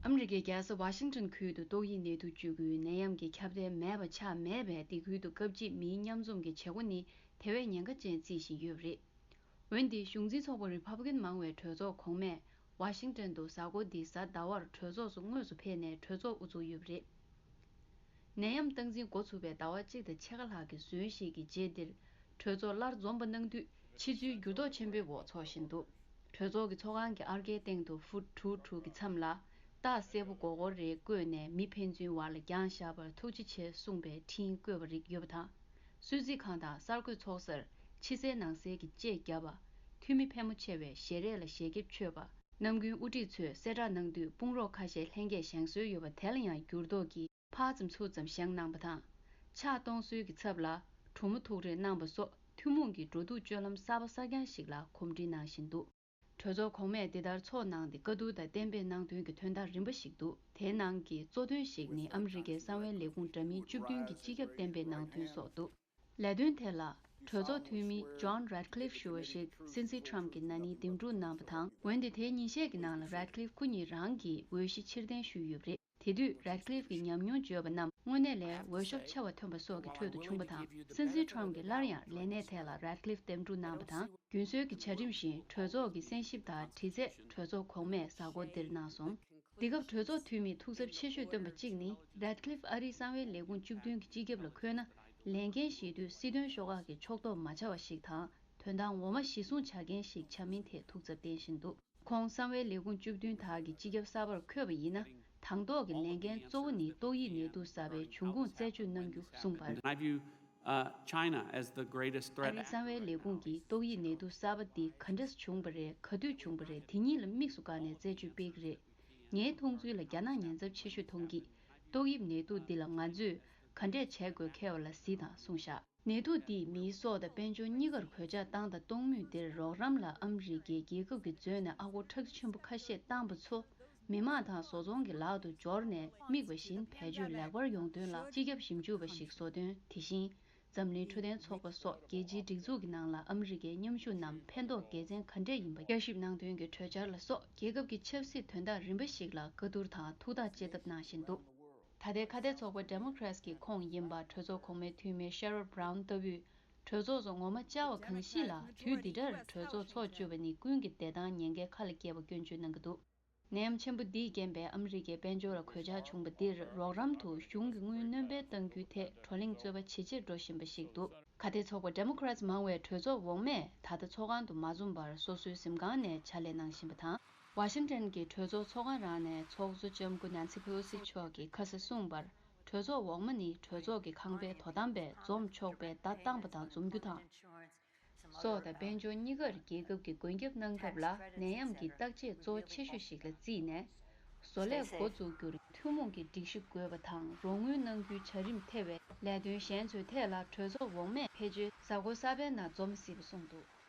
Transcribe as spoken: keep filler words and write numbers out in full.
ཨ་མི་རི་ཀའི་རྒྱལ་ས་ཝ་ཤིང་ཊོན་ཁུལ་དུ་ཏོག་དབྱིབས་ནད་དུག་བཅོས་ཁུལ་ནད་ཡམས་ཀྱི་ཁྱབ་གདལ་མེད་པ་ཆགས་མེད་པས། དེ་ཁུལ་དུ་སྐབས་གཅིག་མིའི་མཉམ་འཛོམས་ཀྱི་བྱེད་སྒོ་ནི་དེ་བས་ཉེན་ཁ་ཅན་བརྩི་བཞིན་ཡོད་པ་རེད། འོན་ཏེ་གཞུང་འཛིན་ཚོགས་པ་རི་ཕབ་ལི་ཀན་མང་བའི་གྲོས་ཚོགས་གོང་མས་ཝ་ཤིང་ཊོན་དུ་གཟའ་འཁོར་འདིའི་གཟའ་ཟླ་བར་གྲོས་ཚོགས་སུ་དངོས་སུ་ཕེབས་ནས་གྲོས་ཚོགས་དབུ་འཛུགས་ཡོད་པ་རེད། ནད་ཡམས་སྟངས་འཛིན་འགོ་ཚུགས་པའི་ཟླ་བ་གཅིག་དང་ཕྱེད་ཀ་ལྷག་གི་ཟོན་ཞིག་གི་རྗེས་འདིར། གྲོས་ཚོགས་སླར་འཛོམས་པ་གནང་དུས། ཕྱི་ཚུལ་འགྱུར་ལྡོག་ཆེན་པོའི་འོག་འཚོགས་བཞིན་འདུག་གྲོས་ཚོགས་ཀྱི་ཚོགས་ཁང་གི་ཨར་ཀའི་སྟེང་དུ་ཕུཊ་དྲུག་དྲུག་གི་མཚམས་ལ། རྟགས་གསལ་པོ་མགོ་སྐོར་རེ་བཀོད་ནས། མི་ཕན་ཚུན་བར་ལ་འགྱངས་བཞག་པར་ཐུགས་རྗེ་ཆེ་གསུངས་པའི་འཕྲིན་བཀོད་པ་རིགས་ཡོད་པ་དང་། གསོལ་ཚིགས་ཁང་དང་གསར་འགོད་ཚོགས་སར་ཕྱི་གསལ་ནང་གསལ་གྱི་ལྕེ་བརྒྱབ་པ། འཐུས་མི་ཕལ་མོ་ཆེ་བས་ཞལ་རས་ལ་ཞལ་ཁེབས་མཆོད་པ། ནམ་རྒྱུན་དབུ་ཁྲིད་ཚོས་གསལ་བསྒྲགས་གནང་དུས། དཔུང་རོགས་ཁ་ཤས་ལྷན་རྒྱས་བཞེངས་སྲོལ་ཡོད་པ་དེ་ལ་ཡང་འགྱུར་ལྡོག་གིས། ཕར་ཙམ་ཚུར་ཙམ་བཞེངས་གནང་པ་དང་། ཕྱག་གཏོང་སྲོལ་གྱི་ཚབ་ལ་གྲུ་མོ་ཐུག་རེས་གནང་པ་སོགས། ཐུན་མོང་གི་འགྲོ་འདུག་སྤྱོད་ལམ་གསར་པ་གསར་རྐྱང་ཞིག་ལ་གོམས་འདྲིས་གནང་བཞིན་འདུག་གྲོས་ཚོགས་གོང་མས་འདི་ལྟར་ཚོགས་གནང་སྟེ། བཀའ་བསྡུར་དང་གཏན་འབེབས་གནང་དོན་གྱི་དོན་དག་རིམ་པ་ཞིག་འདུག་དེའི་ནང་གི་གཙོ་དོན་ཞིག་ནི། ཨ་མི་རི་ཀའི་གསང་བའི་ལས་ཁུངས་འདྲ་མིན་བཅུ་བདུན་གྱི་སྤྱི་ཁྱབ་གཏན་འབེབས་གནང་དོན་སོགས་འདུག་ལས་དོན་དེ་ལ་གྲོས་ཚོགས་འཐུས་མི་ཇོན་རེད་ཁི་ལིབ་ཞུ་བ་ཞིག་སྲིད་འཛིན་ཁྲམ་གྱིས་ན་ནིང་འདེམས་སྒྲུག་གནང་བ་དང་། འོན་ཏེ་དེའི་ཉིན་ཤས་ཀྱི་ནང་ལ་རེད་ཁི་ལིབ་ཁོ་ཉིད་རང་གིས་འོས་གཞི་ཕྱིར་འཐེན་ཞུས་ཡོད་པ་རེད། དེ་དུས་རེད་ཁི་ལིབ་ཀྱི་ཉམས་མྱོང་བརྗོད་པ་རྣམས་དངོས་གནས་ལས་འོས་ཤོག་ཆེ་བ་ཐོན་པ་སོགས་ཀྱི་ཁྲོད་དུ་བྱུང་བ་དང་། སྲིད་འཛིན་ཁྲམ་གྱིས་སླར་ཡང་ལས་གནས་དེ་ལ་རེད་ཁི་ལིབ་འདེམས་སྒྲུག་གནང་བ་དང་། རྒྱུན་སྲོལ་གྱི་བྱ་རིམ་བཞིན་གྲོས་ཚོགས་ཀྱི་གསན་ཞིབ་དང་དྲི་རྩད་གྲོས་ཚོགས་གོང་མས་གཟའ་འཁོར་འདིར་གནང་སོང་། འདི་སྐབས་གྲོས་ཚོགས་འཐུས་མིས་ཐུགས་འཚབ་ཆེ་ཤོས་བཏོན་པ་གཅིག་ནི། རེད་ཁི་ལིབ་ཨ་རིའི་གསང་བའི་ལས་ཁུངས་བཅུ་བདུན་གྱི་སྤྱི་ཁྱབ་ལ་འཁོད་ན། ལས་འགན་བཞེས་དུས་སྲིད་དོན་ཤོག་ཁག་གི་ཕྱོགས་གཏོགས་མ་བྱ་བ་ཞིག་དང་། དོན་དག་ངོ་མ་གཞི་བཟུང་བྱ་མཁན་ཞིག་བྱ་མིན་ཐད་ཐུགས་འཚབ་བསྟན་བཞིན་འདུག་ཁོང་གསང་བའི་ལས་ཁུངས་བཅུ་བདུན་དག་གི་སྤྱི་ཁྱབ་གསར་པར་འཁོད་པ་ཡིན་ན། དང་ཐོག་གི་ལས་འགན་གཙོ་བོ་ནི་ཏོག་དབྱིབས་ནད་དུག་གསར་པའི་འབྱུང་ཁུངས་རྩད་གཅོད་གནང་རྒྱུ་གསུངས་པར། In my view, uh, China as the greatest threat. ཨ་རིའི་གསང་བའི་ལས་ཁུངས་ཀྱིས་ཏོག་དབྱིབས་ནད་དུག་གསར་པ་འདི་ག་འདྲས་བྱུང་བ་རེད། ག་དུས་བྱུང་བ་རེད། དེ་གཉིས་ལ་དམིགས་སུ་བཀར་ནས་རྩད་གཅོད་སྤེལ་གྱི་རེད། ངའི་མཐོང་ཚུལ་ལ་རྒྱ་ནག་ཉེན་ཚབས་ཆེ་ཤོས་མཐོང་གི། ཏོག་དབྱིབས་ནད་དུག་འདི་ལ་ང་ཚོས་ག་འདྲས་བྱེད་དགོས་མཁས་པ་ལ་གཟིགས་དང་གསུངས་བཞག་ནད་དུག་འདིས་མིའི་སྲོག་དང་དཔལ་འབྱོར་གཉིས་ཀར་གོད་ཆག་བཏང་དང་གཏོང་མུས་འདིར། རོགས་རམ་ལ་ཨ་མི་རི་ཀའི་རྒྱལ་ཁབ་ཀྱིས་འཛོལ་ནས་ཨ་སྒོར་ཁྲག་ཁྲིག་ཆེན་པོ་ཁ་ཤས་བཏང་པ་ཚོ། མི་དམངས་དང་བཟོ་ཚོང་གི་ལག་ཏུ་འབྱོར་ནས། དམིགས་པ་བཞིན་བེད་སྤྱོད་ལེགས་པར་ཡོང་དོན་ལ་སྤྱི་ཁྱབ་ཞིབ་འཇུག་པ་ཞིག་བཟོ་དོན། དེ་བཞིན་འཛམ་གླིང་འཕྲོད་བསྟེན་ཚོགས་པ་སོགས་རྒྱལ་སྤྱིའི་སྒྲིག་འཛུགས་ཀྱི་ནང་ལ་ཨ་མི་རི་ཀའི་མཉམ་ཞུགས་རྣམས་ཕན་ཐོགས་དགེ་མཚན་ག་འདྲས་ཡིན་པ་བསྐྱར་ཞིབ་གནང་དོན་གྱི་གྲོས་འཆར་ལ་སོགས། རྒྱལ་ཁབ་ཀྱི་ཆབ་སྲིད་དོན་དག་རིམ་པ་ཞིག་ལ་བཀའ་བསྡུར་དང་ཐུགས་ཐག་བཅད་ཐབས་གནང་བཞིན་འདུག་ད་ལྟའི་ཁ་གཏད་ཚོགས་པ་Democrats་གི་ཁོངས་ཡིན་པ། གྲོས་ཚོགས་གོང་མའི་འཐུས་མི་Sherrod Brown་ལྟ་བུས། གྲོས་ཚོགས་སུ་ངོ་མ་བཅར་བ་གང་ཞིག་ལ། དུས་འདི་འདྲར་གྲོས་ཚོགས་འཚོགས་བཅུག་པ་ནི་ཀུན་གྱི་བདེ་ཐང་ཉེན་ཁའི་ཁ་ལ་བསྐྱལ་བ་སྐྱོན་བརྗོད་གནང་གི་འདུག་ནད་ཡམས་ཆེན་པོ་འདིས་རྐྱེན་པས་ཨ་མི་རི་ཀའི་དཔལ་འབྱོར་ལ་གོད་ཆག་བྱུང་བ་འདིར། རོགས་རམ་དུ་གཞུང་གི་དངུལ་སྣོན་སྤེལ་གཏང་རྒྱུའི་ཐད་བགྲོ་གླེང་རྩོད་པ་ཇེ་ཆེར་འགྲོ་བཞིན་པ་ཞིག་འདུག་ཁ་གཏད་ཚོགས་པ་Democrats་མང་བའི་གྲོས་ཚོགས་འོག་མས་ད་ལྟ་ཚོགས་ཁང་དུ་མ་འཛོམས་པར། སོ་སོའི་གཟིམ་ཁང་ནས་ཕྱག་ལས་གནང་བཞིན་པ་དང་། ཝ་ཤིང་ཊོན་གྱི་གྲོས་ཚོགས་ཚོགས་ཁང་རང་ནས་ཚོགས་གཙོ་ལྕམ་སྐུ་Nancy Pelosi་མཆོག་གིས་ཁ་ས་གསུངས་པར། གྲོས་ཚོགས་འོག་མ་ནི་གྲོས་ཚོགས་ཀྱི་ཁང་པའི་དོ་དམ་པས་འཛོམས་ཆོག་པའི་བརྡ་བཏང་པ་དང་འཛོམས་རྒྱུ་དང་། སྲོག་དང་དཔལ་འབྱོར་གཉིས་ཀར་རྒྱལ་ཁབ་ཀྱི་མགོན་སྐྱབས་གནང་ཐབས་ལ་ནད་ཡམས་ཀྱི་བརྟག་དཔྱད་གཙོ་བོ་ཆེ་ཤོས་ཤིག་ལ་བརྩིས་ནས། བཟོ་ལས་འགོ་འཛུགས་རྒྱུར་ཐུན་མོང་གི་སྒྲིག་གཞི་དགོས་པ་དང་། རོགས་དངུལ་གནང་རྒྱུའི་བྱ་རིམ་ཐེ་བའི་ལས་དོན་གཞན་ཚོའི་ཐད་ལ་གྲོས་ཚོགས་འོག་མས་ཕལ་ཆེར་གཟའ་འཁོར་གསར་པའི་ནང་འཛོམས་སྲིད་པ་གསུངས་འདུག